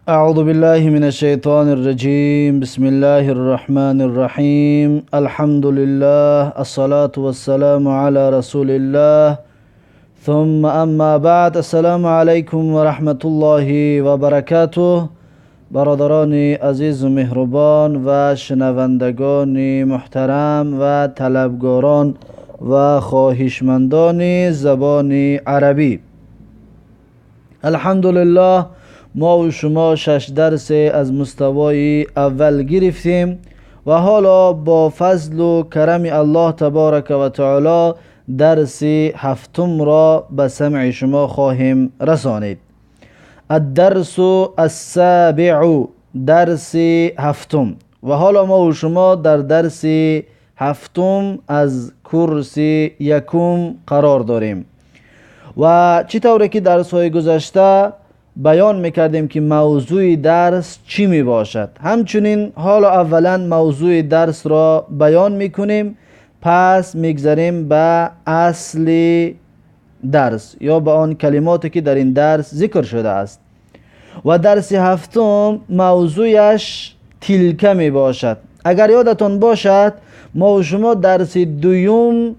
أعوذ بالله من الشيطان الرجيم. بسم الله الرحمن الرحيم. الحمد لله، الصلاة والسلام على رسول الله، ثم أما بعد. السلام عليكم ورحمة الله وبركاته. برادران عزیز و مهربان و شنوندگان محترم و طلبگاران و خواهشمندان زبان عربی، الحمدلله ما و شما 6 درس از مستوای اول گرفتیم و حالا با فضل و کرم الله تبارک و تعالی درس هفتم را به سمع شما خواهیم رسانید. الدرس السابع، درس هفتم. و حالا ما و شما در درس هفتم از کورس یکم قرار داریم و چی طوری که درس های گذشته بیان میکردیم که موضوع درس چی میباشد، همچنین حالا اولا موضوع درس را بیان میکنیم، پس میگذریم به اصل درس یا به آن کلماتی که در این درس ذکر شده است. و درس هفتم موضوعش تلکه می باشد. اگر یادتان باشد ما و شما درس دوم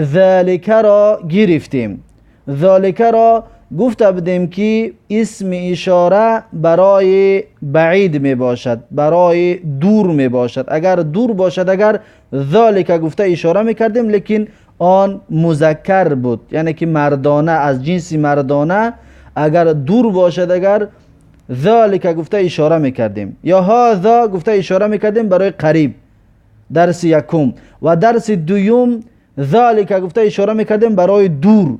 ذالک را گرفتیم. ذالک را گفته بودیم که اسم اشاره برای بعید می باشد، برای دور می باشد. اگر دور باشد، اگر ذالک گفته اشاره می کردیم، لیکن آن مذکر بود، یعنی که مردانه، از جنس مردانه. اگر دور باشد، اگر ذالک گفته اشاره میکردیم یا هذا گفته اشاره میکردیم برای قریب، درس یکم. و درس دوم ذالک گفته اشاره میکردیم برای دور.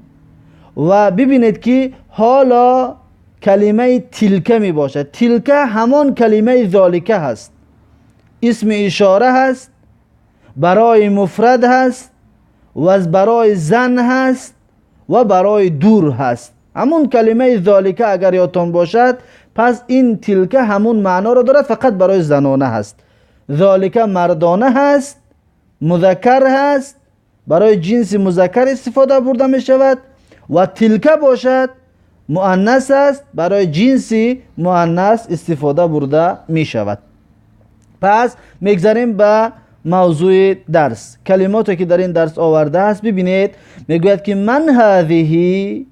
و ببینید که حالا کلمه تلکه می باشد. تلکه همان کلمه ذالک هست، اسم اشاره هست، برای مفرد هست و از برای زن هست و برای دور هست. همون کلمه ذالکه اگر یادتان باشد، پس این تلکه همون معنا را دارد، فقط برای زنانه هست. ذالکه مردانه هست، مذکر هست، برای جنس مذکر استفاده برده می شود. و تلکه باشد مؤنث است، برای جنس مؤنث استفاده برده می شود. پس میگذریم به موضوع درس. کلماتی که در این درس آورده است ببینید، میگوید که من هذه،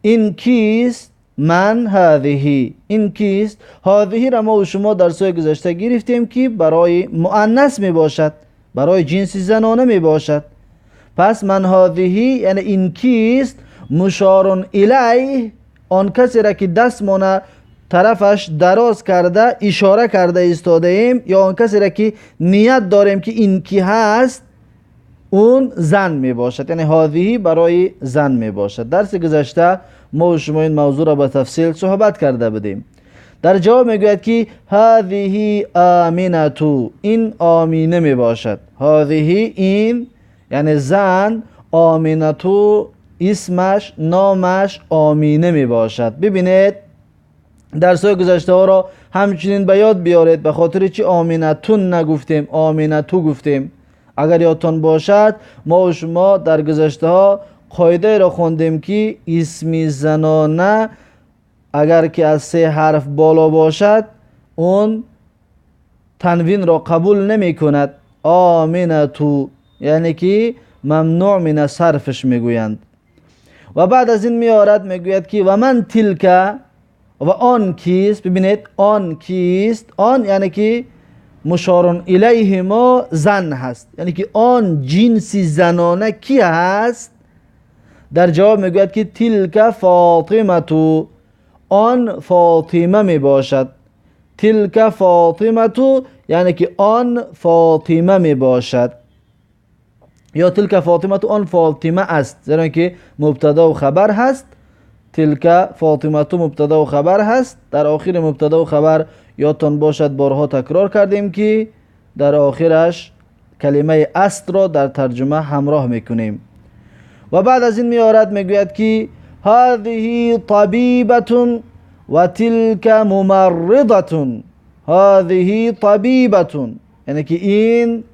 این کیست؟ من هذه، این کیست؟ هذه را ما و شما درس های گذشته گرفتیم که برای مؤنث می باشد، برای جنس زنانه می باشد. پس من هذه یعنی این کیست؟ مشار الیه، آن کسی را که دستمانه طرفش دراز کرده، اشاره کرده ایستاده ایم، یا آن کسی را که نیت داریم که این کی هست، اون زن می باشد. یعنی هذه برای زن می باشد. درس گذشته ما و شما این موضوع را به تفصیل صحبت کرده بودیم. در جواب میگوید که هذه آمینتو، این آمینه می باشد. هذه این یعنی زن، آمینتو اسمش، نامش آمینه می باشد. ببینید درس های گذشته ها را همچنین به یاد بیارید. به خاطر چی آمینتون نگفتیم، آمینتو گفتیم؟ اگر یادتان باشد ما و شما در گذشته ها قاعده را خواندیم که اسم زنانه اگر که از 3 حرف بالا باشد اون تنوین را قبول نمی کند. آمینتو یعنی که ممنوع من صرفش میگویند. و بعد از این میارد میگوید که و من تلک، و آن کیست؟ ببینید آن کیست، آن یعنی که مشار الیه ما زن هست، یعنی که آن جنس زنانه کی هست؟ در جواب میگوید که تلک فاطمه، آن فاطمه می باشد. تلک فاطمه یعنی که آن فاطمه می باشد، یا تلک فاطمه آن فاطمه است، زیرا که مبتدا و خبر هست. تلک فاطمه مبتدا و خبر هست. در آخر مبتدا و خبر یادتان باشد بارها تکرار کردیم که در آخرش کلمه است را در ترجمه همراه میکنیم. و بعد از این میارد میگوید که هذه طبیبة و تلک ممرضة. هذه طبیبة یعنی که این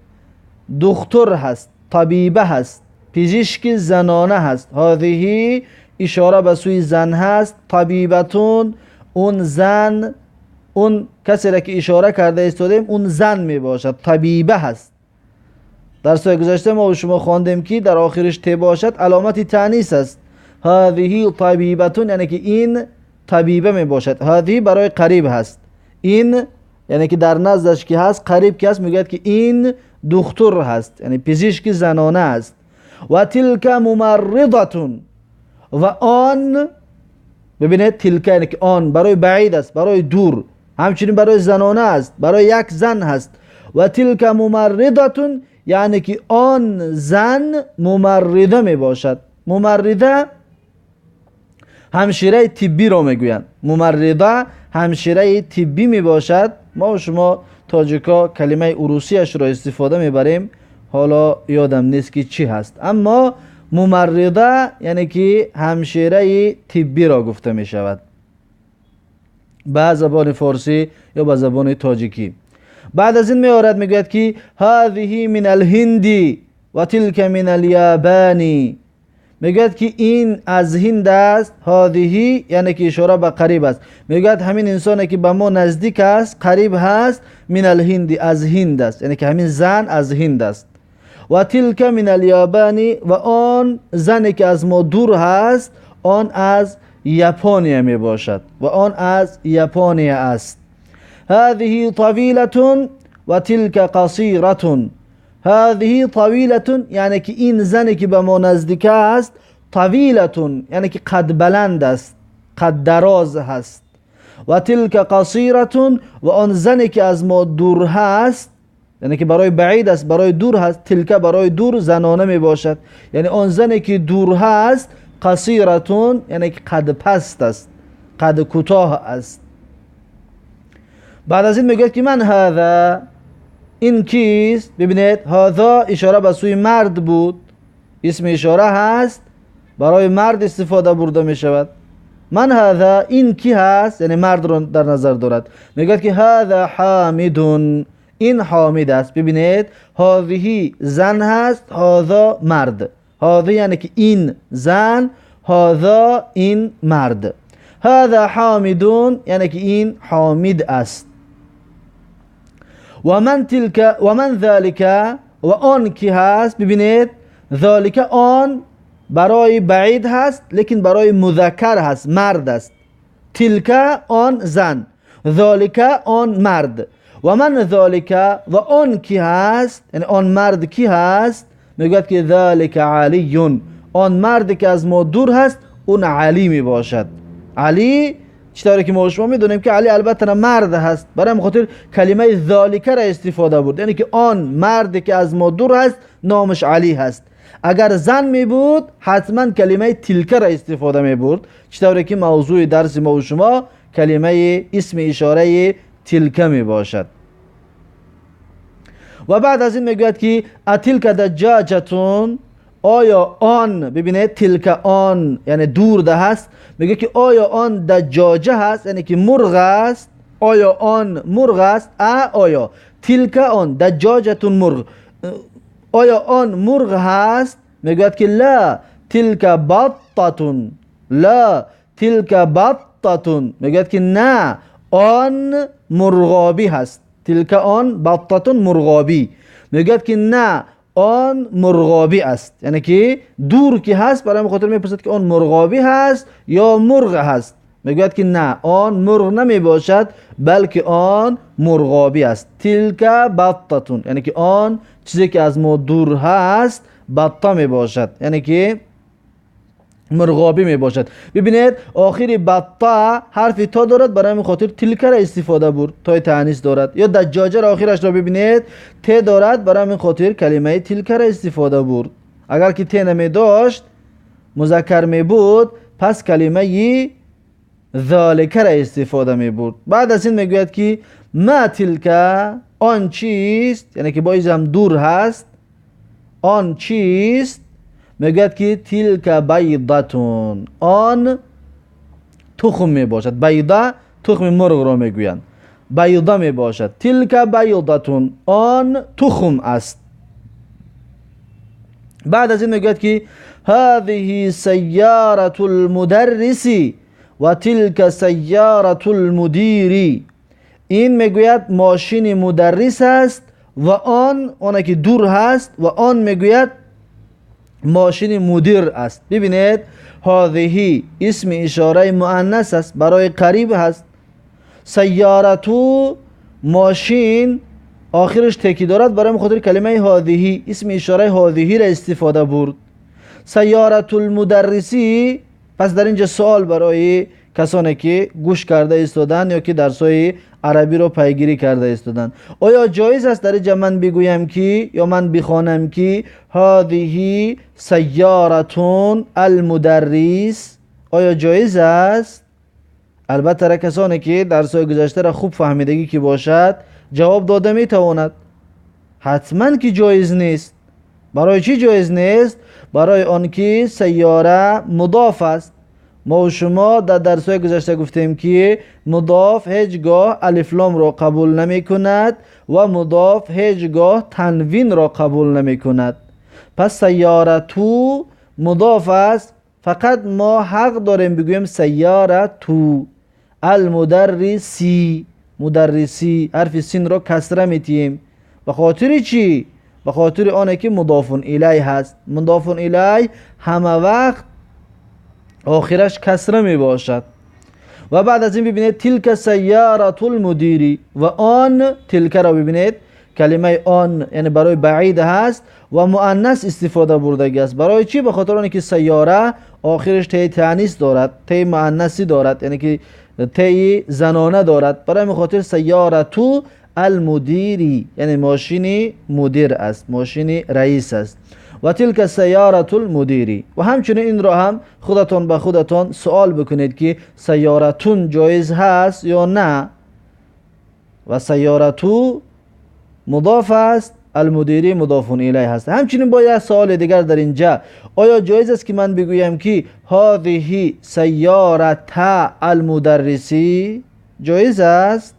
دکتر هست، طبیبه هست، پزشک زنانه هست. هذه اشاره به سوی زن هست. طبیبتون اون زن، اون کسی را که اشاره کرده ایستادیم اون زن می باشد، طبیبه هست. در سال گذشته ما و شما خواندیم که در آخرش ت باشد علامت تانیث است. هذه طبیبتون یعنی که این طبیبه می باشد. هذه برای قریب هست، این یعنی که در نزدش که هست قریب که هست، میگوید که این دکتر هست، یعنی پزشک زنانه است. و تلک ممرضتون، و آن، ببینید تلک یعنی که آن برای بعید است، برای دور، همچنین برای زنانه است، برای یک زن هست. و تلک ممرضتون یعنی که آن زن ممرضه می باشد. ممرضه همشیره طبی را میگویند، ممرضه همشیره طبی می باشد. ما و شما تاجیکا کلمه اروسیش را استفاده میبریم، حالا یادم نیست که چی هست، اما ممرضه یعنی که همشیره طبی را گفته می شود به زبان فارسی یا به زبان تاجیکی. بعد از این میآورد میگوید که هذه من الهند و تلک من الیابان، میگوید که این از هند است. هذه یعنی که اشاره به قریب است، میگوید همین انسانی که به ما نزدیک است، قریب هست، من الهند از هند است، یعنی که همین زن از هند است. و تلک من الیابان، و آن زنی که از ما دور هست آن از یاپانیا می باشد، و آن از یاپانیا است. هذه طویلة و تلک قصیرة. هذه طویلة یعنی که این زنی که به ما نزدیک است، طویلة یعنی که قد بلند است، قد دراز هست. و تلک قصیرة، و آن زنی که از ما دور هست، یعنی که برای بعید است، برای دور هست، تلک برای دور زنانه می باشد، یعنی آن زنی که دور هست قصیرة یعنی که قد پست است، قد کوتاه است. بعد از این میگوید که من هذا، این کیست؟ ببینید هذا اشاره به سوی مرد بود، اسم اشاره هست، برای مرد استفاده برده می شود. من هذا، این کی هست؟ یعنی مرد رو در نظر دارد. میگوید که هذا حامد، این حامد است. ببینید هذه زن هست، هذا مرد. هذا یعنی که این زن، هذا این مرد. هذا حامد یعنی که این حامد است. و من تلک و من ذلک، و آن کی هست؟ ببینید ذلک آن برای بعید هست، لیکن برای مذکر هست، مرد است. تلک آن زن، ذلک آن مرد. و من ذلک، و آن کی هست؟ یعنی آن مرد کی هست؟ میگوید که ذلک علی، آن مرد که از ما دور هست اون علی می باشد. علی چطوری که ما شما میدونیم که علی البته مرد هست، برای خاطر کلمه ذالک را استفاده برد، یعنی که آن مرد که از ما دور هست نامش علی هست. اگر زن می بود حتما کلمه تلک را استفاده می برد، چطوری که موضوع درس ما و شما کلمه اسم اشاره تلک می باشد. و بعد از این میگوید که اتلک دجاجتون، آیا آن، ببینید تلک آن یعنی دور ده هست، میگه که آیا آن دجاجه هست، یعنی که مرغ است. آیا آن مرغ است؟ آیا تلک آن دجاجتون مرغ، آیا آن مرغ هست؟ میگوید که لا تلک بطتون، لا تلک بطتون، میگوید که نه آن مرغابی هست. تلک آن بطتون مرغابی، میگوید که نه آن مرغابی است، یعنی که دور که هست، برای خاطر میپرسد که آن مرغابی هست یا مرغ هست. میگوید که نه آن مرغ نمی باشد بلکه آن مرغابی است. تلک بطتون یعنی که آن چیزی که از ما دور هست بطه می باشد، یعنی که مرغابی می باشد. ببینید آخری بطه حرف تا دارد، برای همین خاطر تلک را استفاده برد، تای تانیث دارد. یا دجاجه را آخرش را ببینید ت دارد، برای همین خاطر کلمه تلک را استفاده برد. اگر که ت نمی داشت مذکر می بود، پس کلمه ذالک را استفاده می برد. بعد از این میگوید که ما تلک، آن چیست، یعنی که باز هم دور هست، آن چیست؟ میگوید که تلک بیضتون، آن تخم می باشد. بیضه تخم مرغ را میگویند، بیضه می باشد. تلک بیضتون، آن تخم است. بعد از این میگوید که هذه سیارة المدرس و تلک سیارة المدیری، این میگوید ماشین مدرس است و آن، آن که دور هست، و آن میگوید ماشین مدیر است. ببینید هذه اسم اشاره مؤنث است، برای قریب هست. سیارتو ماشین آخرش تکی دارد، برای خاطر کلمه هذه اسم اشاره هذه را استفاده برد. سیارت المدرسی، پس در اینجا سوال برای کسانی که گوش کرده ایستادن یا که درسای عربی رو پیگیری کرده ایستادن، آیا جایز است در اینجا من بگویم که یا من بخوانم که هذه سیارتون المدرس؟ آیا جایز است؟ البته را کسانی که درسای گذشته را خوب فهمیدگی که باشد جواب داده میتواند. حتما که جایز نیست. برای چی جایز نیست؟ برای آنکه سیاره مضاف است. ما و شما در درس‌های گذشته گفتیم که مضاف هیچگاه الف لام را قبول نمی کند و مضاف هیچگاه تنوین را قبول نمی کند. پس سیاره تو مضاف است، فقط ما حق داریم بگوییم سیاره تو. المدرسی، مدرسی حرف سین را کسره میتیم. به خاطر چی؟ به خاطر آنه که مضاف الیه هست. مضاف الیه همه وقت آخرش کسره می باشد. و بعد از این ببینید تلک سیارة المدیری، و آن تلک را ببینید کلمه آن یعنی برای بعید هست و مؤنث استفاده بردگی است. برای چی؟ به خاطر آنکه سیاره آخرش تی تانیث دارد، تی مؤنثی دارد، یعنی که تی زنانه دارد. برای همین خاطر سیاره تو المدیری یعنی ماشین مدیر است، ماشین رئیس است. و تلک سیارة المدیری. و همچنین این را هم خودتان به خودتان سوال بکنید که سیارتون جایز هست یا نه. و سیارتو مضاف است، المدیری مضاف الیه هست. همچنین باید سوال دیگر در اینجا، آیا جایز است که من بگویم که هذه سیارة المدرسی؟ جایز است؟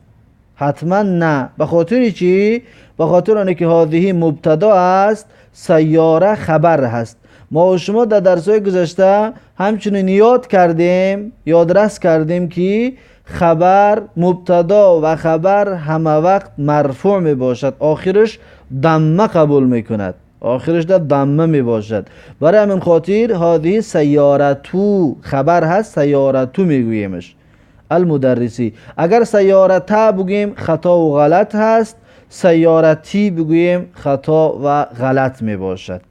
حتما نه. به خاطر چی؟ به خاطر آنکه هذه مبتدا است، سیاره خبر هست. ما و شما در درس‌های گذشته همچنین یاد کردیم، یادرس کردیم که خبر مبتدا و خبر همه وقت مرفوع می باشد، آخرش ضمه قبول می کند، آخرش در ضمه می باشد. برای همین خاطر هذه سیارتو خبر هست، سیارتو می گوییمش المدرسی. اگر سیارته بگوییم خطا و غلط هست، سیارتی بگوییم خطا و غلط می باشد.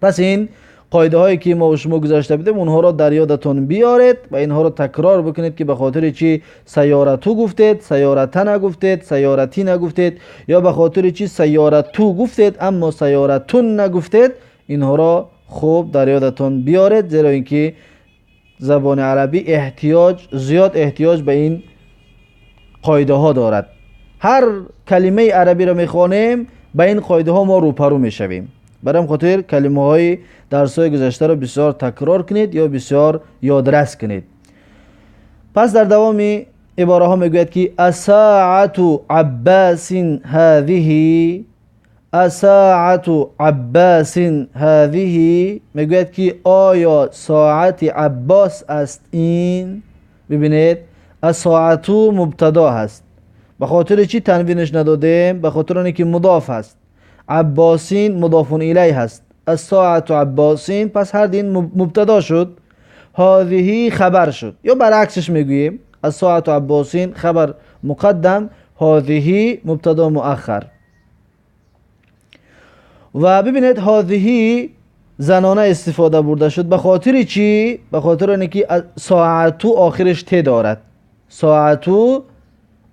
پس این قاعده هایی که ما و شما گذاشته بودیم اونها را در یادتون بیارید و اینها را تکرار بکنید که به خاطر چی سیارتو گفتید، سیارته نگفتید، سیارتی نگفتید، یا به خاطر چی سیارتو گفتید اما سیارتون نگفتید. اینها را خوب در یادتون بیارید، زیرا اینکه زبان عربی زیاد احتیاج به این قاعده ها دارد. هر کلمه عربی را میخوانیم به این قاعده ها ما روپرو میشویم. برام خاطر کلمه های درس های گذشته را بسیار تکرار کنید یا بسیار یادرس کنید. پس در دوام عباره ها میگوید که الساعة عباس هذه، الساعة عباس هذه، میگوید که آیا ساعت عباس است این؟ ببینید الساعة مبتدا هست. به خاطر چی تنوینش ندادیم؟ به خاطر اینکه مضاف هست. عباسین مضاف الیه هست. الساعة عباسین، پس هر دین مبتدا شد، هذه خبر شد، یا برعکسش میگوییم الساعة عباسین خبر مقدم، هذه مبتدا مؤخر. و ببینید هذه زنانه استفاده برده شد. به خاطر چی؟ به خاطر اینکه ساعتو آخرش ت دارد، ساعتو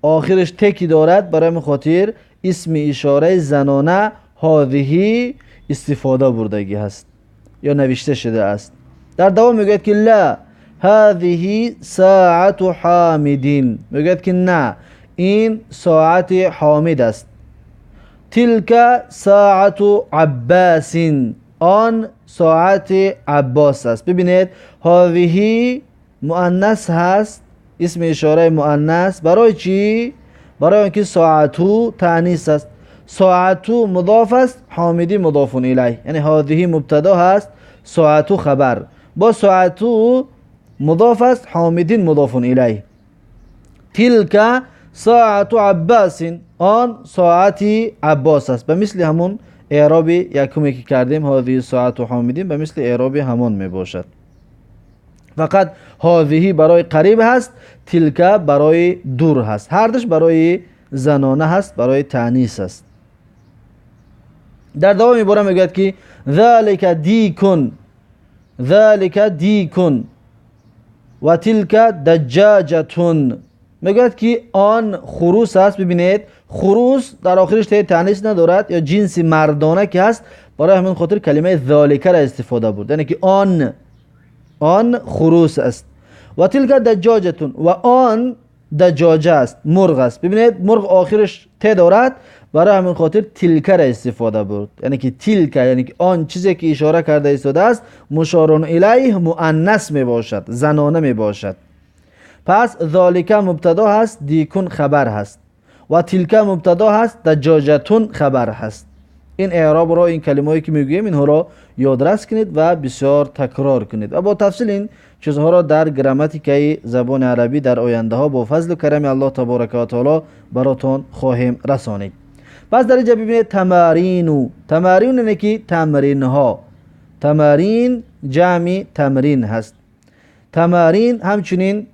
آخرش تکی دارد، برای خاطر اسم اشاره زنانه هذه استفاده بردگی هست یا نوشته شده است. در دوام میگوید که لا هذه ساعت حامدین، میگوید که نه این ساعت حامد است. تلک ساعت عباس، آن ساعت عباس است. ببینید هذه مؤنث هست، اسم اشاره مؤنث. برای چی؟ برای اینکه ساعتو تانیث است، ساعتو مضاف است، حامدی مضاف الیه، یعنی هذه مبتدا هست، ساعتو خبر. با ساعتو مضاف است، حامدین مضاف الیه. تلک ساعت عباس، آن ساعت عباس است. به مثل همون اعراب یکمی که کردیم هذه ساعت حامدین، به مثل اعراب همان می باشد. فقط هذه برای قریب هست، تلک برای دور هست. هر دوش برای زنانه هست، برای تانیث است. در دوام عباره میگوید که ذلک دیکن، ذلک دیکن و تلک دجاجتون. میگوید که آن خروس است. ببینید خروس در آخرش ته تانیث ندارد یا جنس مردانه که هست، برای همین خاطر کلمه ذالک را استفاده برد، یعنی که آن خروس است. و تلک دجاجتون، و آن دجاجه است، مرغ است. ببینید مرغ آخرش ته دارد، برای همین خاطر تلک را استفاده برد، یعنی که تلک، یعنی که آن چیزی که اشاره کرده ایستاده است مشارون الیه مؤنث می باشد، زنانه می باشد. پس ذالک مبتدا هست، دیکون خبر هست، و تلک مبتدا هست، دجاجتون خبر هست. این اعراب را، این کلمه‌ای که میگوییم اینها را یادرس کنید و بسیار تکرار کنید و با تفصیل این چیزها را در گراماتیکای زبان عربی در آینده ها با فضل و کرم الله تبارک و تعالی براتون خواهیم رسانید. پس در اینجا ببینید تمارین، تمارین یعنی که تمرین ها، تمارین جمع تمرین هست. تمارین همچنین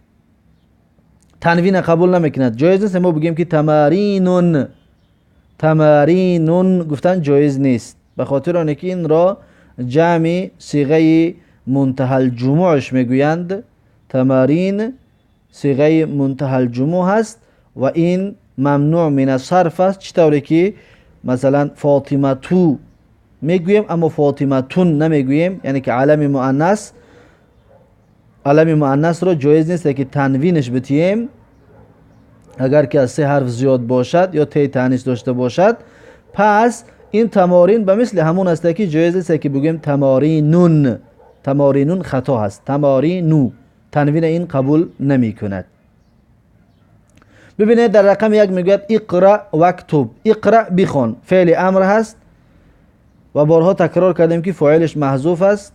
تنوین قبول نمیکند، جایز نیست ما بگیم که تمارینون، تمارینون گفتن جایز نیست، به خاطر آنکه این را جمع صیغه منتهی الجموعش میگویند. تمارین صیغه منتهی الجموع هست و این ممنوع من الصرف است، چطوری که مثلا فاطمه تو میگوییم اما فاطمه تون نمیگوییم، یعنی که علم مؤنث، علم مؤنث را جایز نیست که تنوینش بتیم اگر که از سه حرف زیاد باشد یا تی تانیث داشته باشد. پس این تمارین به مثل همون است که جایز نیست که بگوییم تمارینون، تمارینون خطا هست، تمارینو تنوین این قبول نمی کند. ببینید در رقم یک میگوید اقرأ واکتب، اقرأ بخوان، فعل امر هست و بارها تکرار کردیم که فاعلش محذوف است،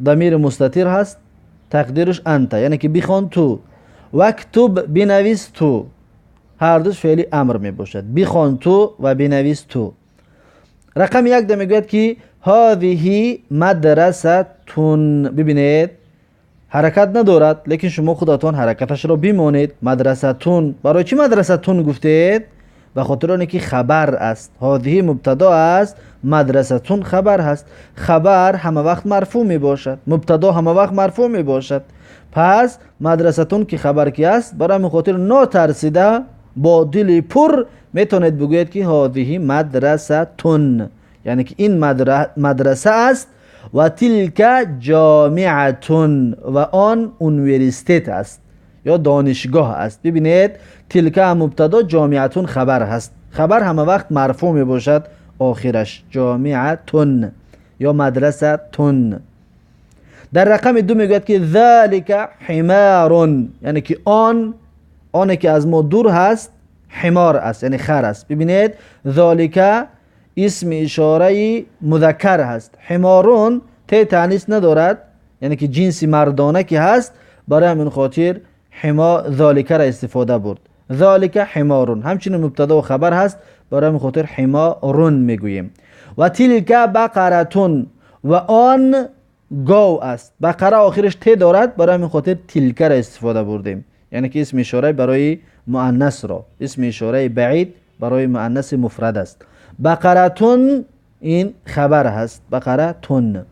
ضمیر مستتر هست، تقدیرش انت، یعنی که بخوان تو، واکتب بنویس تو، هر دوش فعل امر می باشد، بخوان تو و بنویس تو. رقم یک ده میگوید که هذه مدرستون، ببینید حرکت ندارد لیکن شما خودتان حرکتش را بمانید. مدرستون، برای چی مدرستون گفتید؟ به خاطر آنکه خبر است، هذه مبتدا است، مدرستون خبر هست، خبر همه وقت مرفوع می باشد، مبتدا همه وقت مرفوع می باشد. پس مدرستون که خبر کی است، برای همین خاطر ناترسیده با دل پر میتونید بگویید که هذه مدرستون، یعنی که این مدرسه است، و تلک جامعتون، و آن اونیورسیته است یا دانشگاه است. ببینید تلک مبتدا، جامعتون خبر هست، خبر همه وقت مرفوع می باشد آخرش، جامعتون یا مدرستون. در رقم دو میگوید که ذالک حمار، یعنی که آن، آنی که از ما دور هست حمار است، یعنی خر است. ببینید ذالک اسم اشاره مذکر هست، حمارون ته تانیث ندارد، یعنی که جنس مردانه که هست، برای همین خاطر حما ذالک را استفاده برد. ذالک حمارون همچنین مبتدا و خبر هست، برای همین خاطر حمارون میگوییم. و تلک بقرتون، و آن گاو است، بقره آخرش ت دارد، برای همین خاطر تلک را استفاده بردیم، یعنی که اسم اشاره برای مؤنث را، اسم اشاره بعید برای مؤنث مفرد است. بقرتون این خبر هست، بقرتون.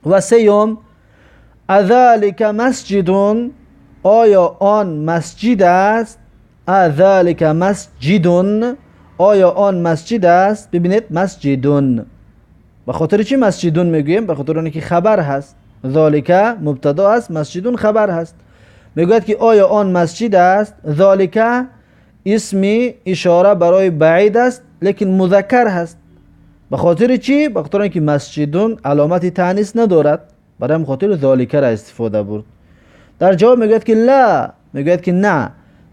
و سیوم اذالک مسجدون، آیا آن مسجد است؟ اذالک مسجدون، آیا آن مسجد است؟ ببینید مسجدون، به خاطر چی مسجدون میگوییم؟ به خاطر اینکه خبر هست، ذالک مبتدا است، مسجدون خبر هست. میگوید که آیا آن مسجد است؟ ذالک اسم اشاره برای بعید است لیکن مذکر هست. به خاطر چی؟ به خاطر اینکه مسجدون علامت تانیث ندارد، برای همین خاطر ذالک را استفاده برد. در جواب میگوید که لا، میگوید که نه،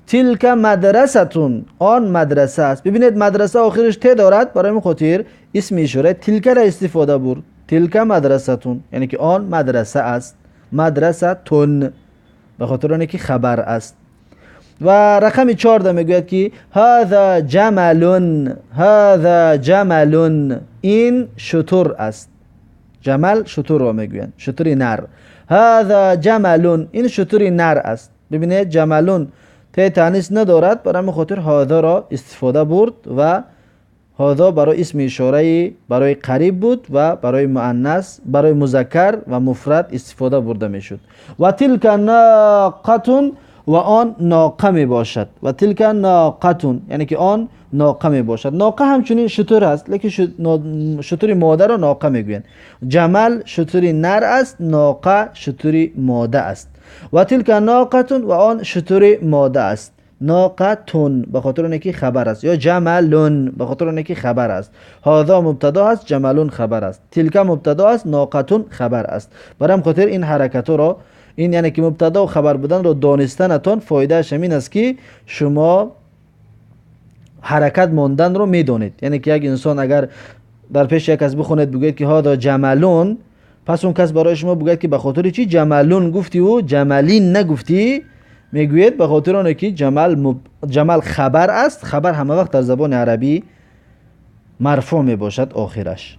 تلک مدرستون، آن مدرسه است. ببینید مدرسه آخرش ت دارد، برای همین خاطر اسم اشاره تلک را استفاده برد، تلک مدرستون، یعنی که آن مدرسه است. مدرسة، به خاطر آنکه خبر است. و رقم 4 میگوید که هذا جمل، هذا جمل، این شتر است. جمل شتر را میگویند، شتر نر. هذا جمل، این شتر نر است. ببینید جملون ته تانیث ندارد، برای همین خاطر هذا را استفاده برد و هذا برای اسم اشاره برای قریب بود و برای مؤنث، برای مذکر و مفرد استفاده برده میشد. و تلک ناقة، و آن ناقه می باشد. و تلک ناقة یعنی که آن ناقه می باشد. ناقه همچنین شتر است، لیکن شتر ماده را ناقه میگویند. جمل شتر نر است، ناقه شتر ماده است. و تلک ناقة و آن شتر ماده است. ناقتون به خاطر اینکه خبر است، یا جملون به خاطر اینکه خبر است. هذا مبتدا است، جملون خبر است. تلک مبتدا است، ناقتون خبر است. برای خاطر این حرکت را، این یعنی که مبتدا و خبر بودن را دانستنتان فایدهش همین است که شما حرکت ماندن رو میدانید. یعنی که یک انسان اگر در پیش یک کس بخونید بگوید که هذا جملون، پس اون کس برای شما بگوید که به خاطر چی جملون گفتی و جملین نگفتی، میگوید به خاطر آنه که جمل خبر است. خبر همه وقت در زبان عربی مرفوع می باشد آخرش.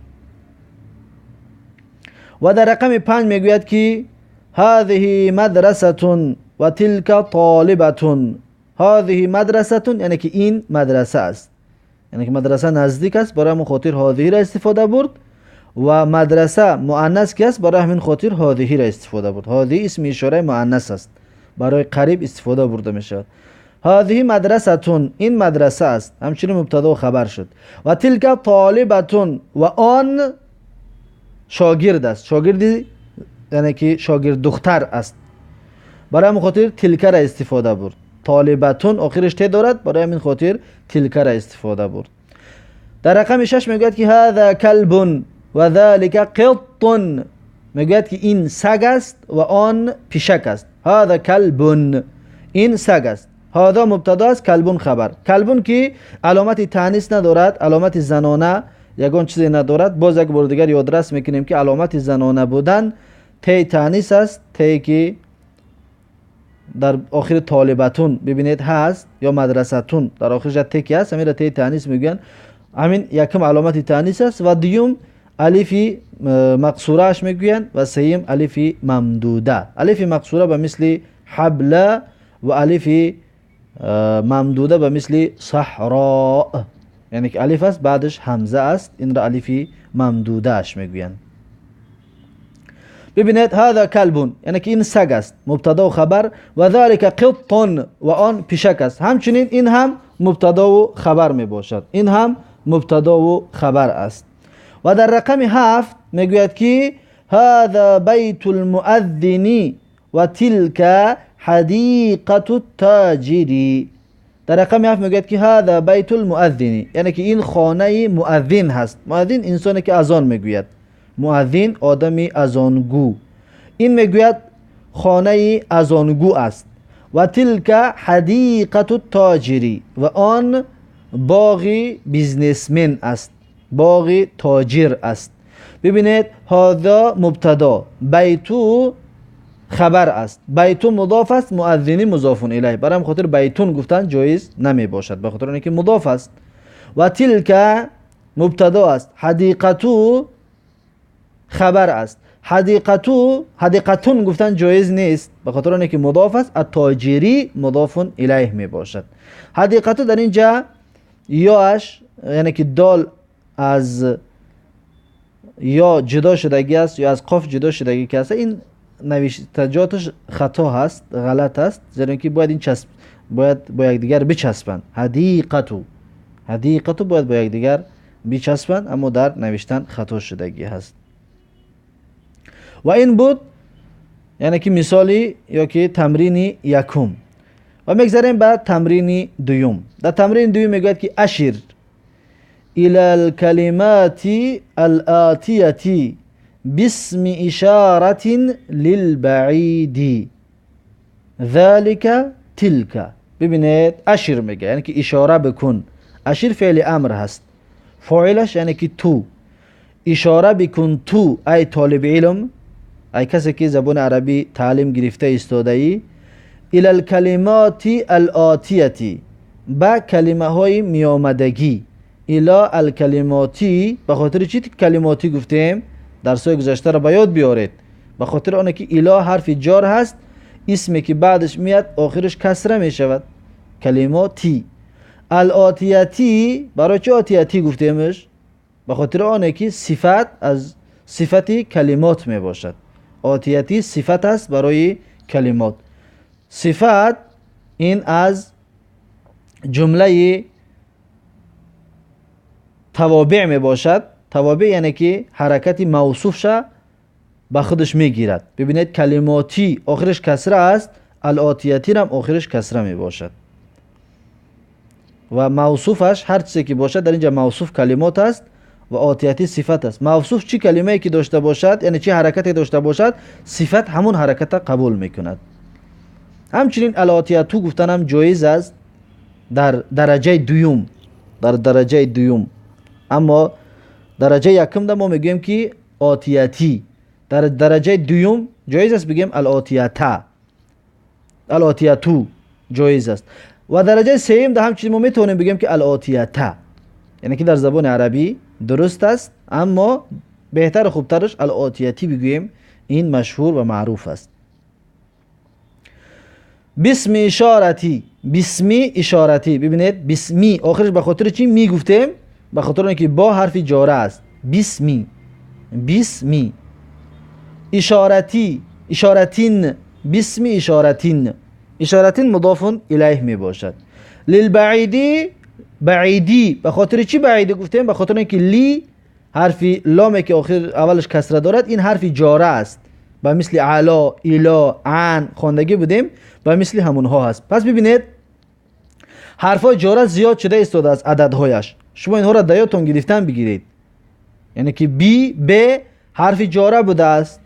و در رقم 5 میگوید که هذه مدرسة و تلك طالبة. هذه مدرسة یعنی که این مدرسه است، یعنی که مدرسه نزدیک است، برای همین خاطر هذه را استفاده برد. و مدرسه مؤنث که است، برای همین خاطر هذه را استفاده برد. هذه اسم اشاره مؤنث است، برای قریب استفاده برده می شود. هذه مدرسة این مدرسه است، همچنین مبتدا و خبر شد. و تلك طالبة و آن شاگرد است، شاگردی یعنی که شاگرد دختر است، برای همین خاطر تلک را استفاده برد. طالبتون آخرش ت دارد، برای همین خاطر تلک را استفاده برد. در رقم 6 میگوید که هذا کلب و ذلك قط، میگوید که این سگ است و آن پیشک است. هذا کلب این سگ است. هذا مبتدا است، کلبون خبر. کلبون که علامت تانیث ندارد، علامت زنانه یگان چیزی ندارد. باز یک بار دیگر یادرس میکنیم که علامت زنانه بودن تی تانیث است، تی که در آخر طالبتون ببینید هست یا مدرسه‌تون در آخرش تی که هست، همین را تی تانیث میگن. همین یکم علامت تانیث است. و دوم الف مقصورهش میگوین و سیم الف ممدوده. الف مقصوره به مثل حبل و الف ممدوده به مثل صحراء، یعنی که الف است بعدش همزه است، این را الف ممدودهش میگوین. ببینید هذا کلب یعنی که این سگ است، مبتدا و خبر. و ذلك قط و آن پیشک است، همچنین این هم مبتدا و خبر می باشد، این هم مبتدا و خبر است. و در رقم 7 میگوید که هذا بیت المؤذن و تلك حدیقة التاجر. در رقم 7 میگوید که هذا بیت المؤذن یعنی که این خانه مؤذن هست. مؤذن انسانی که اذان میگوید، مؤذن آدمی اذانگو، این میگوید خانه اذانگو است. و تلك حدیقة التاجر و آن باغ businessman است، باغ تاجر است. ببینید هذا مبتدا، بیتو خبر است، بیتو مضاف است، مؤذنی مضاف الیه، برای خاطر بیتون گفتن جایز نمی باشد به خاطر اینکه مضاف است. و تلک مبتدا است، حدیقتو خبر است، حدیقتو حدیقتون گفتن جایز نیست به خاطر اینکه مضاف است، التاجری مضاف الیه می باشد. حدیقتو در اینجا یاش یعنی که دال از یا جدا شدگی است یا از قاف جدا شدگی که است، این نوشتجاتش خطا هست، غلط است، زیرا که باید این چسب باید با یکدیگر بچسبند. حدیقتو حدیقتو باید با یکدیگر بچسبند، اما در نوشتن خطا شدگی هست. و این بود یعنی که مثالی یا که تمرین یکم. و میگذریم به تمرین دوم. در تمرین دوم میگوید که اشر الى الكلمات الآتية باسم إشارة للبعيد ذلك تلك. ببینید اشر میگه یعنی که اشاره بکن. اشر فعل امر هست، فاعلش یعنی که تو، اشاره بکن تو ای طالب علم، ای کسی که زبان عربی تعلیم گرفته ایستاده ای، الی الکلمات الآتیه، به کلمه های میامدگی. الی الکلماتی به خاطر چی کلماتی گفتیم؟ درسای گذشته را به یاد بیارید. به خاطر آنه که الی حرف جار هست، اسمی که بعدش میاد آخرش کسره میشود، کلماتی. الآتیتی برای چه آتیتی گفتیمش؟ به خاطر آنه که صفت از صفت کلمات می باشد. آتیتی صفت است برای کلمات. صفت این از جمله توابع می باشد. توابع یعنی که حرکت موصوف شه به خودش میگیرد. ببینید کلماتی آخرش کسره است، الآتیتی هم آخرش کسره می باشد و موصوفش هر چیزی که باشد، در اینجا موصوف کلمات است و آتیتی صفت است. موصوف چی کلمه ای که داشته باشد، یعنی چی حرکتی داشته باشد، صفت همون حرکت قبول میکند. همچنین الآتیتو گفتن هم جایز است در درجه دوم، در درجه دوم. اما درجه یکم ده ما میگوییم که آتیتی، در درجه دوم جایز است بگیم الآتیتا، الآتیتو جایز است. و درجه سوم ده همچنین ما میتونیم بگیم که الآتیتا، یعنی که در زبان عربی درست است، اما بهتر و خوبترش الآتیتی بگوییم، این مشهور و معروف است. بسم اشارتی، بسمی اشارتی. ببینید بسمی آخرش به خاطر چی می گفتیم؟ به خاطر اینکه با حرف جاره است. بسمی، بسمی اشارتی، اشارتین، بسمی اشارتین، اشارتین مضاف الیه می باشد. للبعیدی، بعیدی به خاطر چی بعیدی گفتیم؟ به خاطر اینکه لی حرف لام که آخر اولش کسره دارد، این حرف جاره است، به مثل علا، الا، عن خواندگی بودیم، به مثل همونها هست. پس ببینید حرفای جاره زیاد شده ایستاده از عددهایش. شما اینها را دیاتون گرفتن بگیرید، یعنی که بی ب حرف جاره بوده است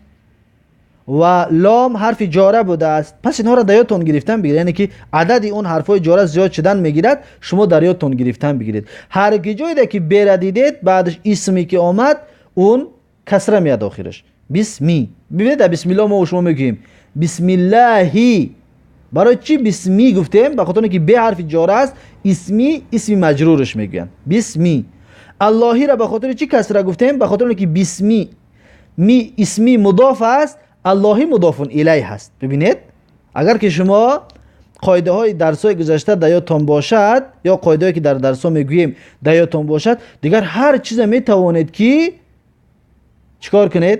و لام حرف جاره بوده است. پس اینها را دیاتون گرفتن بگیرید، یعنی که عدد اون حرفای جاره زیاد شدن میگیرد، شما دریاتون گرفتن بگیرید. هر جایی که ب را دیدید بعدش اسمی که آمد اون کسره میاد آخرش. بسمی، ببینید در بسم الله ما و شما میگیم بسم اللهی. برای چی بسمی گفتیم؟ به خاطر اینکه ب حرف جاره است، اسمی اسم مجرورش میگن بسمی. اللهی را به خاطر چی کسره گفتیم؟ به خاطر اینکه بسمی می اسمی مضاف است، اللهی مضاف الیه هست. ببینید اگر که شما قاعده های درس های گذشته در یادتان باشد یا قاعده هایی که در درس ها میگوییم در یادتان باشد، دیگر هر چیز میتوانید که چیکار کنید؟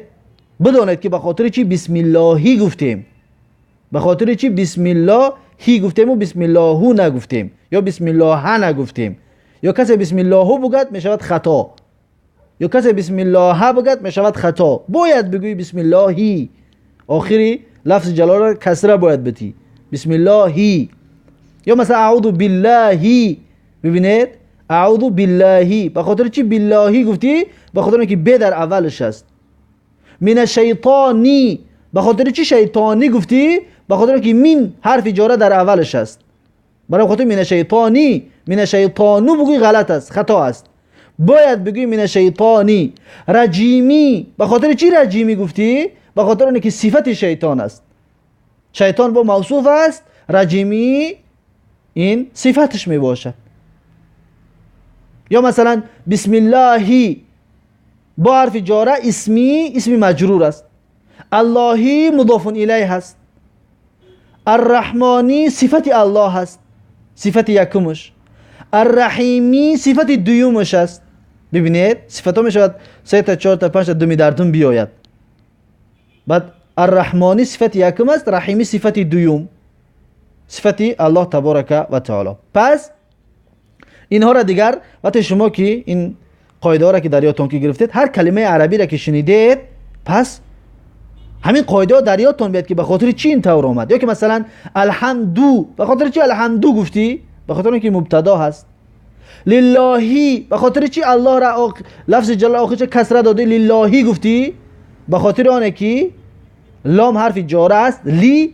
بدانید که به خاطر چی بسم اللهی گفتیم، به خاطر چی بسم اللهی گفتیم و بسم اللهو نگفتیم یا بسم الله نگفتیم. یا کسی بسم اللهو بگد میشود خطا، یا کسی بسم الله بگد میشود خطا. باید بگویی بسم اللهی، آخری لفظ جلال را کسره باید بتی، بسم اللهی. یا مثلا اعوذ باللهی، ببینید اعوذ باللهی، به خاطر چی باللهی گفتی؟ به خاطر اینکه ب در اولش است. من الشیطانی، به خاطر چی شیطانی گفتی؟ به خاطر اینکه من حرف جاره در اولش است. برای خاطر من الشیطانی، من الشیطانو بگوی غلط است، خطا است. باید بگوی من الشیطانی. رجیمی، به خاطر چی رجیمی گفتی؟ به خاطر اینکه صفت شیطان است. شیطان با موصوف است، رجیمی این صفتش می باشد. یا مثلا بسم اللهی با حرف جاره اسمی، اسم مجرور است. اللهی مضاف الیه هست. الرحمانی صفت الله هست، صفت یکمش. الرحیمی صفت دویمش است. ببینید صفت ها می شود 3 تا 4 تا 5 تا 2 دردون بیاید. بعد الرحمانی صفت یکم است، رحیمی صفت دویم، صفت الله تبارک و تعالی. پس اینها را دیگر وقتی شما که این قاعده را که در یادتون که گرفتید، هر کلمه عربی را که شنیدید، پس همین قاعده ها در یادتون بیاد که به خاطر چی این طور آمد. یا که مثلا الحمدو، به خاطر چی الحمدو گفتی؟ به خاطر اینکه مبتدا هست. للهی، به خاطر چی الله را لفظ جلال آخرش کسره دادی للهی گفتی؟ به خاطر آنه که لام حرف جاره است، لی،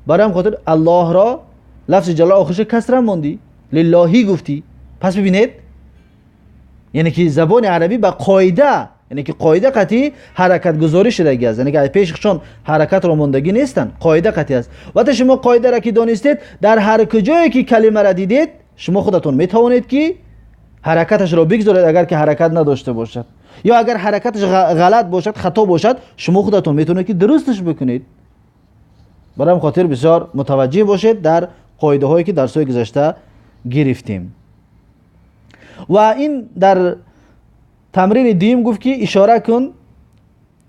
برای هم خاطر الله را لفظ جلال آخرش کسره ماندی، للهی گفتی. پس ببینید یعنی که زبان عربی به قاعده Яъне ки қоида қатъи ҳаракатгузорӣ шудагӣ аст, яъне ки пешхшон ҳаракатро мондагӣ нестанд, қоида қатъи аст. Вақте шумо қоидаро ки донистед, дар ҳар куҷое ки калимаро дидед, шумо худатон метавонед ки ҳаракаташро бигзоред, агар ки ҳаракат надошта бошад, ё агар ҳаракаташ ғалат бошад, хато бошад, шумо худатон метавонед ки дурусташ бикунед. Барои ҳам хотир бисёр мутаваҷҷеҳ бошед дар қоидаҳое ки дарсҳои гузашта гирифтем. Ва ин дар тамрини дуюм гуфт ки ишора кун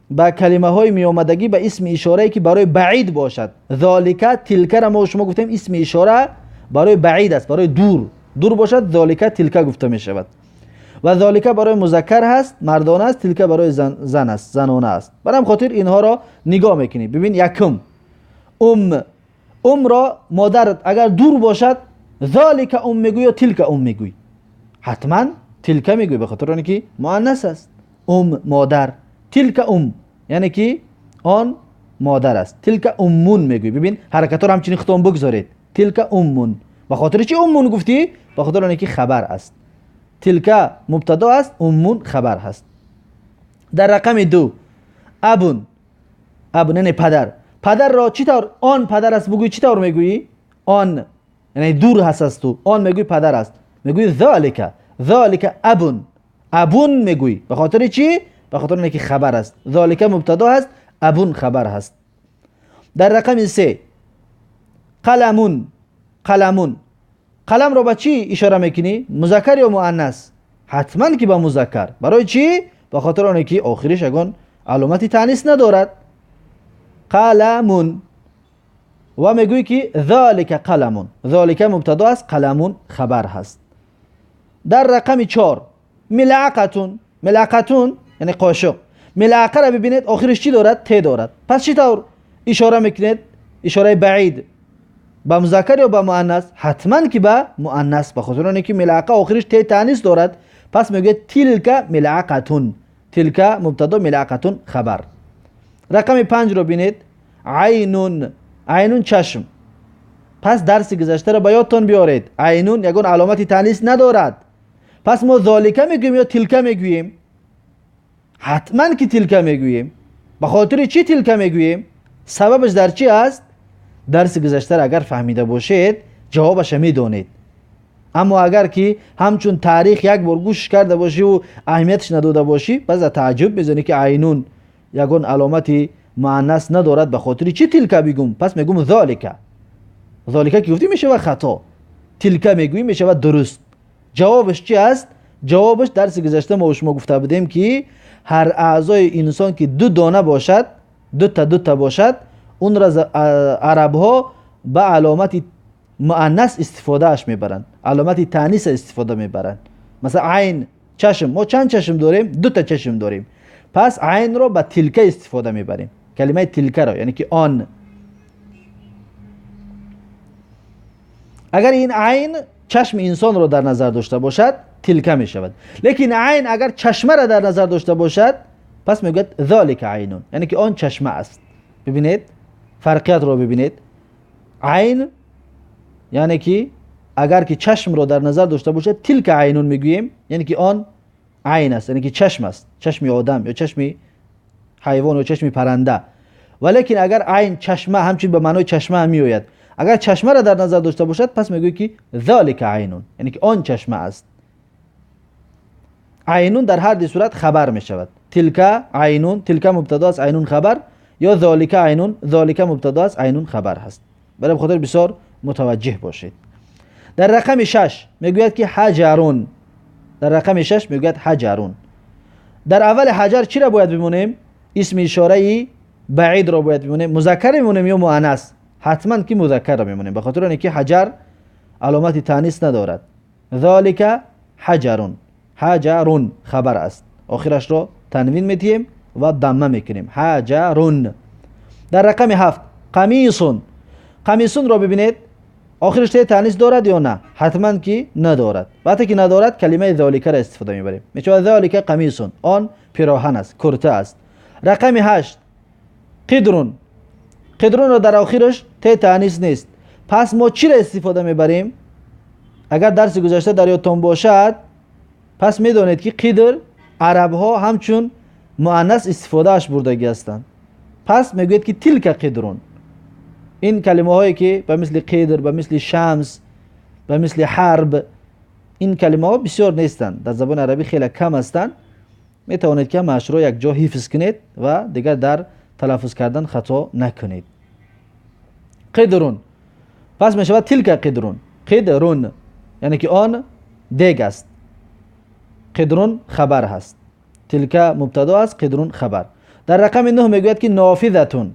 ба калимаҳои меомадагӣ ба исми ишорае ки барои баид бошад. Золика, тилкаро мо шумо гуфтем исми ишора барои баид аст, барои дур. Дур бошад, золика, тилка гуфта мешавад. Ва золика барои музаккар ҳаст, мардона аст, тилка барои зан аст, занона аст. Барои ҳам хотир инҳоро нигоҳ мекунӣ. Бибин, якум умро модар агар дур бошад, золика ум мегӯй ё тилка ум мегӯй? Ҳатман тилка мегӯй, ба хотири оне ки муаннас аст. Ум модар, тилка ум яъне ки он модар аст. Тилка уммун мегӯй. Бибин, ҳаракатҳоро ҳамчунин худтон бигзоред. Тилка уммун. Ба хотири чи уммун гуфтӣ? Ба хотири оне ки хабар аст. Тилка мубтадо аст, уммун хабар ҳаст. Дар рақами 2 абун. Абун яъне падар. Падарро чӣ тавр он падар аст бугӯй, чӣ тавр мегӯӣ? Он яъне дур ҳаст аз ту, он мегӯй падар аст. Мегӯй золика, золика абун. Абун мегӯй. Ба хотири чӣ? Ба хотири оне ки хабар аст. Золика мубтадо ҳаст, абун хабар ҳаст. Дар рақами 3 қаламун. Қаламун. Қаламро ба чӣ ишора мекунӣ? Музаккар ё муаннас? Ҳатман ки ба музаккар. Барои чӣ? Ба хотири оне ки охириш ягон аломати таънис надорад. Қаламун. Ва мегӯй ки золика қаламун. Золика мубтадо аст, қаламун хабар ҳаст. Дар рақами 4 милақатун. Милақатун яъне қошуқ. Милақаро бибинед, охириш чӣ дорад? Те дорад. Пас чӣ тавр ишора мекунед? Ишораи баид ба музаккар ё ба муаннас? Ҳатман ки ба муаннас, ба хотири оне ки милақа охириш те таънис дорад. Пас мегӯяд тилка милақатун. Тилка мубтадо, милақатун хабар. Рақами 5-ро бинед. Айнун. Айнун чашм. Пас дарси гузаштаро ба ёдтон биёред. Айнун ягон аломати таънис надорад. Пас мо золика мегӯем ё тилка мегӯем? Ҳатман ки тилка мегӯем. Ба хотири чӣ тилка мегӯем? Сабабаш дар чӣ аст? Дарси гузаштаро агар фаҳмида бошед, ҷавобаша медонед. Аммо агар ки ҳамчун таърих як бор гӯш карда бошиву аҳамияташ надода бошӣ, пас дар тааҷҷуб мезанӣ ки айнун ягон аломати муаннас надорад, ба хотири чӣ тилка бигӯм? Пас мегӯм золика. Золика ки гуфтӣ мешавад хато, тилка мегӯӣ мешавад дуруст. Ҷавобаш чӣ аст? Ҷавобаш дарси гузашта мо шумо гуфта будем ки ҳар аъзои инсон ки ду дона бошад, дута дута бошад, онро арабҳо ба аломати муаннас истифодааш мебаранд, аломати таъниса истифода мебаранд. Масалан айн, чашм, мо чанд чашм дорем? Дута чашм дорем. Пас айнро ба тилка истифода мебарем, калимаи тилкаро, яъне ки он. Агар ин айн чашми инсонро дар назар дошта бошад, тилка мешавад. Лекин айн агар чашмаро дар назар дошта бошад, пас мегӯяд золика айнун, яъне ки он чашма аст. Бибинед, фарқиятро бибинед. Айн яъне ки агар ки чашмро дар назар дошта бошад, тилка айнун мегӯем, яъне ки он айн аст, яъне ки чашм аст, чашми одам ё чашми ҳайвон ё чашми парранда. Валекин агар айн чашма, ҳамчун ба маънои чашма ҳам меояд, агар чашмаро дар назар дошта бошад, пас мегӯяд ки золика айнун, яъне ки он чашма аст. Айнун дар ҳар ду сурат хабар мешавад. Тилка айнун, тилка мубтадо аст, айнун хабар, ё золика айнун, золика мубтадо аст, айнун хабар ҳаст. Барои хотир бисёр мутаваҷҷеҳ бошед. Дар рақами 6 мегӯяд ки ҳаҷарун. Дар рақами 6 мегӯяд ҳаҷарун. Дар аввали ҳаҷар чиро бояд бимонем? Исми ишораи баидро бояд бимонем. Музаккар мемонем ё муаннас? Ҳатман ки музаккарро мемонем, ба хотири оне ки ҳаҷар аломати таънис надорад. Золика ҳаҷарун. Ҳаҷарун хабар аст. Охирашро танвин метиҳем ва дамма мекунем. Ҳаҷарун. Дар рақами 7 қамисун. Қамисунро бибинед, охираш те таънис дорад ё на? Ҳатман ки надорад. Вақте ки надорад, калимаи золикаро истифода мебарем. Мешавад золика қамисун, он пироҳан аст, курта аст. Рақами 8 қидрун. Қидрунро дар охираш те таънис нест. Пас мо чиро истифода мебарем? Агар дарси гузашта дар ёдтон бошад, пас медонед ки қидр арабҳо ҳамчун муаннас истифодааш бурдагӣ ҳастанд. Пас мегӯяд ки тилка қидрун. Ин калимаҳое ки ба мисли қидр, ба мисли шамс, ба мисли ҳарб, ин калимаҳо бисёр нестанд, дар забони арабӣ хеле кам ҳастанд. Метавонед ки ҳамаашро якҷо ҳифз кунед ва дигар дар талаффуз кардан хато накунед. Қидрун пас мешавад тилка қидрун. Қидрун яъне ки он дег аст. Қидрун хабар ҳаст, тилка мубтадо аст, қидрун хабар. Дар рақами 9 мегӯяд ки нофизатун,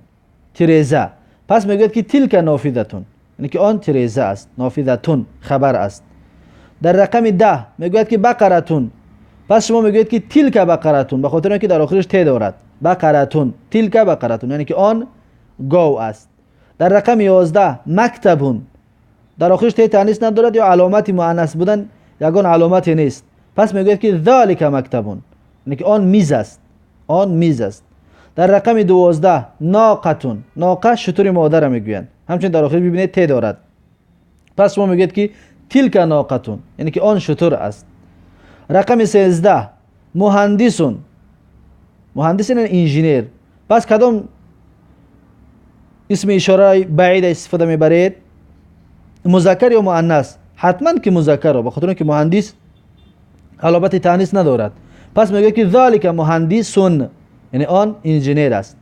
тиреза. Пас мегӯяд ки тилка нофизатун, яъне ки он тиреза аст. Нофизатун хабар аст. Дар рақами 10 мегӯяд ки бақаратун. Пас шумо мегӯед ки тилка бақаратун, ба хотири он ки дар охириш те дорад. Бақаратун, тилка бақаратун, яъне ки он гов аст. Дар рақами 11 мактабун, дар охириш те таънис надорад ё аломати муаннас будан ягон аломате нест. Пас мегӯяд ки залика мактабун, яъне ки он миз аст, он миз аст. Дар рақами 12 ноқатун, ноқа шутури модара мегӯянд, ҳамчунин дар охир бибинед те дорад. Пас шумо мегӯед ки тилка ноқатун, яъне ки он шутур аст. Рақами 13 муҳандисун, муҳандис яъне инженер. Пас кадом исми ишораи баида истифода мебаред? Музаккар ё муаннас? Ҳатман ки музаккарро, ба хотири он ки муҳандис аломати таънис надорад. Пас мегӯяд ки залика муҳандисун, яъне он инженер аст.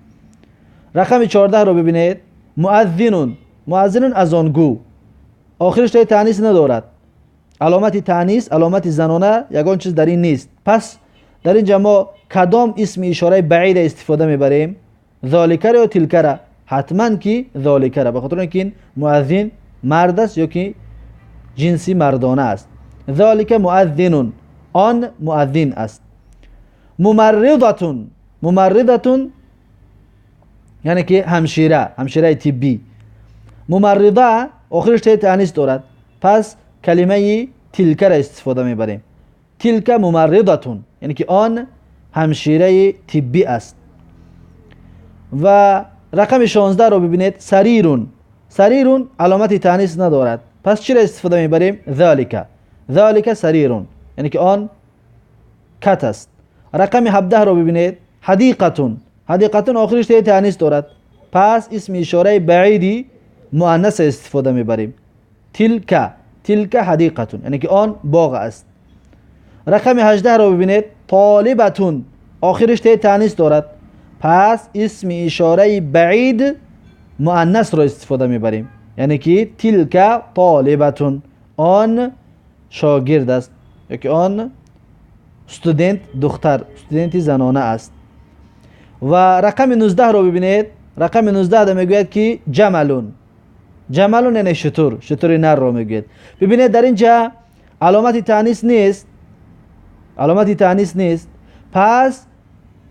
Рақами 14-ро бибинед, муаззинун, муаззинун азонгӯ, охириш таи таънис надорад. Аломати таънис, аломати занона ягон чиз дар ин нест. Пас дар ин ҷа мо кадом исми ишораи баида истифода мебарем? Золикара ё тилкара? Ҳатман ки золикара, ба хотири он ки ин муаззин мард аст ё ки ҷинси мардона аст. Золика муаззинун, он муаззин аст. Мумарридатун, мумарридатун яъне ки ҳамшира, ҳамшираи тиббӣ. Мумаррида охириш таи таънис дорад. Пас калимаи тилкара истифода мебарем. Тилка мумарридатун, яъне ки он ҳамшираи тиббӣ аст. Ва рақами 16-ро бибинед, сарирун, сарирун аломати таънис надорад. Пас чиро истифода мебарем? Залика, залика сарирун, яъне ки он кат аст. Рақами 17-ро бибинед, ҳадиқатун, ҳадиқатун охириш таи таънис дорад. Пас исми ишораи баиди муаннаса истифода мебарем. Тилка, тилка ҳадиқатун, яъне ки он боғ аст. Рақами 18-ро бибинед, толибатун, охириш таи таънис дорад. Пас исми ишораи баид муаннасро истифода мебарем, яъне ки тилка толибатун, он шогирд аст ё ки он студент духтар, студенти занона аст. Ва рақами 19-ро бибинед, рақами 19 мегӯяд ки ҷамалун, ҷамалун яъне шутур, шутури нарро мегӯяд. Бибинед, дар ин ҷа аломати таънис нест, аломати таънис нест. Пас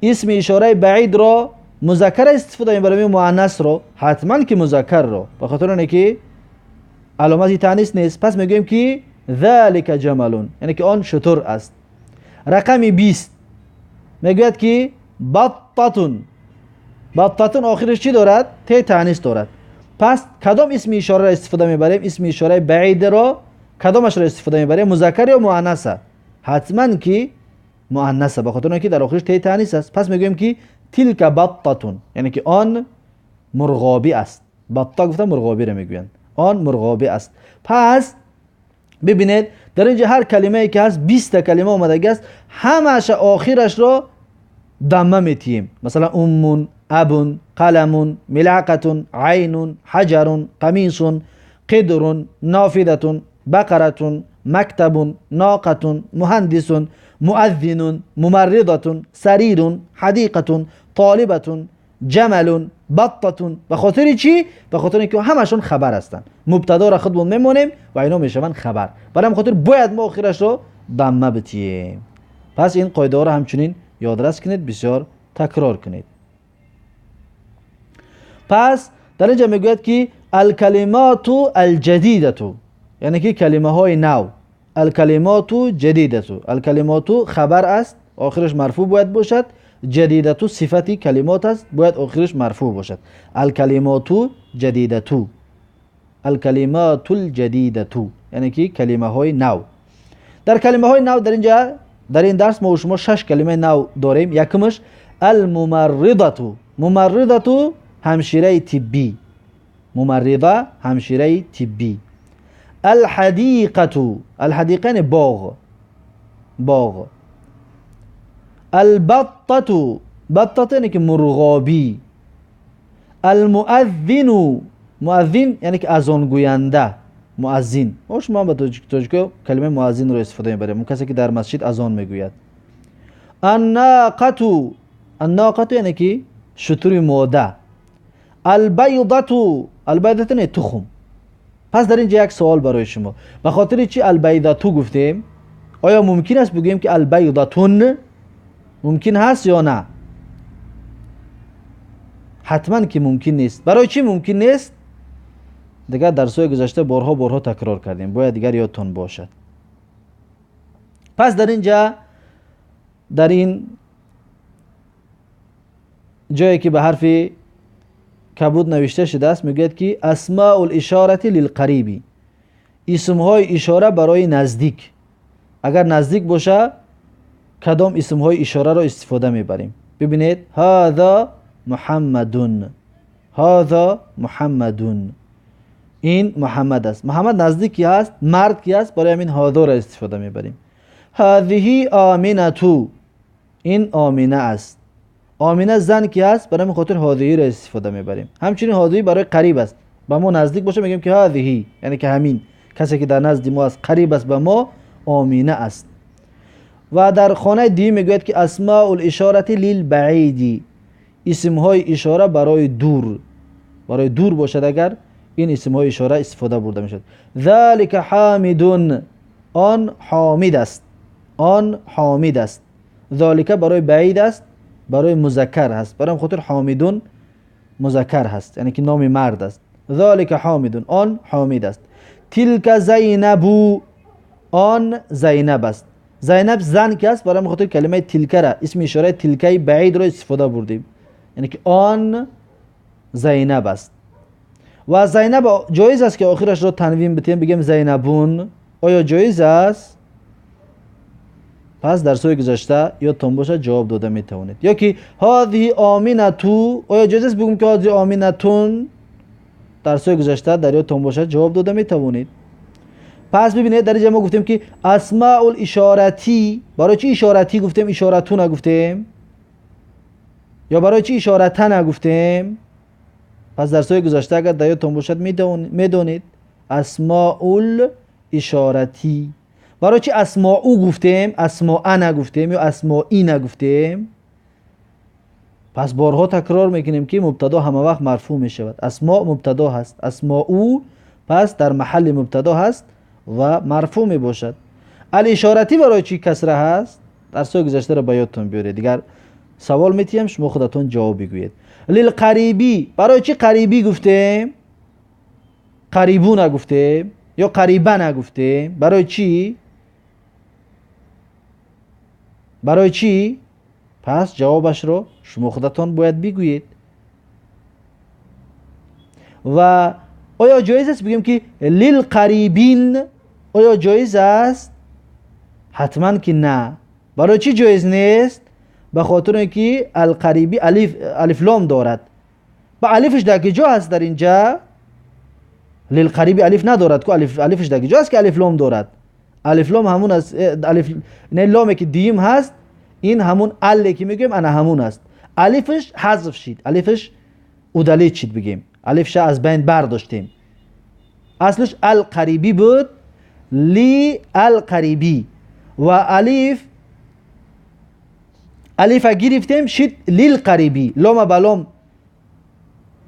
исми ишораи баидро музаккара истифода мебарем ё муаннасро? Ҳатман ки музаккарро, ба хотири оне ки аломати таънис нест. Пас мегӯем ки залика ҷамалун, яъне ки он шутур аст. Рақами 20 мегӯяд ки баттатун, баттатун охириш чӣ дорад? Те таънис дорад. Пас кадом исми ишораро истифода мебарем? Исми ишораи баидро кадомашро истифода мебарем? Музаккар ё муаннаса? Ҳатман ки муаннаса, ба хотири он ки дар охириш те таънис аст. Пас мегӯем ки тилка баттатун, яъне ки он мурғобӣ аст. Батта гуфта мурғобиро мегӯянд, он мурғобӣ аст. Пас бибинед, дар ин ҷа ҳар калимае ки ҳаст, 20 калима омадагӣ аст, ҳамаша охирашро дамма метиҳем. Масалан уммун, абун, қаламун, милақатун, айнун, ҳаҷарун, қамисун, қидрун, нофидатун, бақаратун, мактабун, ноқатун, муҳандисун, муаззинун, мумарридатун, сарирун, ҳадиқатун, толибатун, ҷамалун, баттатун. Ба хотири чӣ? Ба хотири ки ҳамашон хабар ҳастанд. Мубтадоро худмон мемонем ва ино мешаванд хабар. Барои ҳамин хотир бояд мо охирашро дамма битиҳем. Пас ин қоидаҳоро ҳамчунин ёдрас кунед, бисёр такрор кунед. Пас дар инҷа мегӯяд ки алкалимоту алҷадидату, яъне ки калимаҳои нав. Алкалимоту ҷадидату, алкалимоту хабар аст, охираш марфӯъ бояд бошад. Ҷадидату сифати калимот аст, бояд охираш марфӯъ бошад. Алкалимоту ҷадидату, алкалимотул ҷадидату, яъне ки калимаҳои нав. Дар калимаҳои нав дар инҷа дар ин дарс мо шумо 6 калимаи нав дорем. Якумаш الممرضة، ممرضة همشیره طبی، ممرضه همشیره طبی. الحدیقة، الحدیقه یعنی باغ، باغ. البطة، بطة یعنی که مرغابی. المؤذن، مؤذن یعنی که اذان گوینده، مؤذن. ما شما به تاجیکی کلمه مؤذن رو استفاده میبریم، اون کسی که در مسجد اذان میگوید. الناقة، الناقة یعنی که شتر ماده. البیضة، البیضة یعنی تخم. پس در اینجا یک سوال برای شما، به خاطر چی البیضة گفتیم؟ آیا ممکن است بگوییم که البیضتون؟ ممکن هست یا نه؟ حتما که ممکن نیست. برای چی ممکن نیست؟ دیگر درس‌های گذشته بارها بارها تکرار کردیم، باید دیگر یادتان باشد. پس در اینجا در این جایی که به حرف کبود نوشته شده است میگوید که اسماء الاشاره للقریب، اسمهای اشاره برای نزدیک. اگر نزدیک باشه کدام اسمهای اشاره را استفاده میبریم؟ ببینید، هذا محمدون، هذا محمدون، این محمد است. محمد نزدیک کی هست؟ مرد کی هست؟ برای همین هذا را استفاده میبریم. هذه آمنه، این آمینه است. آمینه زن کی هست؟ برای همین خاطر هذه را استفاده میبریم. همچنین هذه برای قریب است، به ما نزدیک باشه میگیم که هذه، یعنی که همین کسی که در نزد ما است، قریب است به ما، آمینه است. و در خانه دی میگوید که اسماء الاشاره للبعید، اسمهای اشاره برای دور، برای دور باشد اگر این اسمهای اشاره استفاده برده میشد. ذلک حامدون، آن حامد است، آن حامد است. ذلک برای بعید است، برای مذکر هست، برای خاطر حامدون مذکر هست، یعنی که نام مرد است. ذلک حامدون، آن حامد است. تلک زینب، آن زینب است. زینب زن که است، برای خاطر کلمه تلک را، اسم اشاره تلکه بعید را استفاده بردیم، یعنی که آن زینب است. و زینب جایز است که آخرش را تنوین بتیم بگیم زینبون؟ آیا جایز است؟ پس در سوی گذشته یادتان باشه جواب داده میتوانید. یا که هذه آمینتو، آیا جایز است بگیم که هذه آمینتون؟ در سوی گذشته در یادتان باشه جواب داده میتوانید. پس ببینید در اینجا ما گفتیم که اسماء الاشارتی، برای چی اشارتی گفتیم اشارتو نگفتیم؟ یا برای چی اشارته نگفتیم؟ پس در سوی گذشته اگر در یادتان باشد میدونید اسماء الاشارتی. برای چی اسماء گفتیم اسماء نگفتیم یا اسمائی نگفتیم؟ پس بارها تکرار میکنیم که مبتدا همه وقت مرفوع میشود. اسماء مبتدا هست، اسماء پس در محل مبتدا هست و مرفوع می باشد. الاشارتی برای چی کسره هست؟ در سوی گذشته را به یادتان بیارید، دیگر سوال میتیم شما خودتون جواب بگویید. للقریبی، برای چی قریبی گفتیم قریبو نگفتیم یا قریبه نگفتیم؟ برای چی؟ برای چی؟ پس جوابش رو شما خودتان باید بگویید. و آیا جایز است بگیم که للقریبین؟ آیا جایز است؟ حتما که نه. برای چی جایز نیست؟ به خاطر اینکه القریبی الف، الف لام دارد. با الفش در کجا هست؟ در اینجا للقریبی الف ندارد که الف، الفش در کجا است که الف لام دارد؟ الف لام همون است، الف نه لامی که دیم هست، این همون ال که میگیم انا همون است. الفش حذف شد، الفش ادالت شد، بگیم الفش از بین برداشتیم. اصلش القریبی بود، لی القریبی، و الف الف گرفتیم شد للقریبی، لام به لام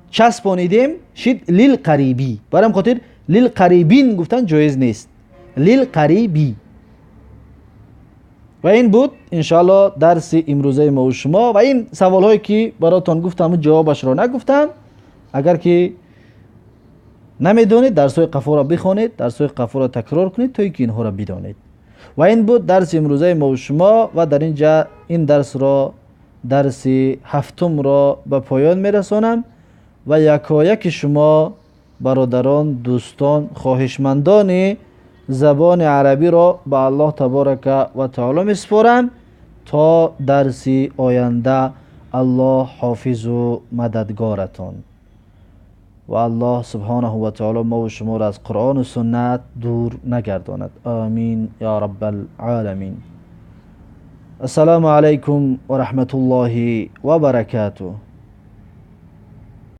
چسبانیدیم شد للقریبی. برام خاطر للقریبین گفتن جایز نیست، للقریبی. و این بود انشاءالله درس امروزه ما و شما. و این سوال هایی که براتون گفتم و جوابش را نگفتم، اگر که نمیدونید درس های قفا را بخوانید، درس های قفا را تکرار کنید تا اینکه اینها را بدانید. و این بود درس امروزه ما و شما. و در اینجا این درس را، درس هفتم را به پایان میرسانم و یکایک شما برادران، دوستان، خواهشمندان زبان عربی را به الله تبارک و تعالی میسپارم تا درس آینده. Аллоҳ ҳофизу мададгоратон ва Аллоҳ субҳонаҳу ва таоло мову шуморо аз Қуръону суннат дур нагардонад. Амин ё раббал оламин. Ассалому алайкум ва раҳматуллоҳи ва баракатуҳ.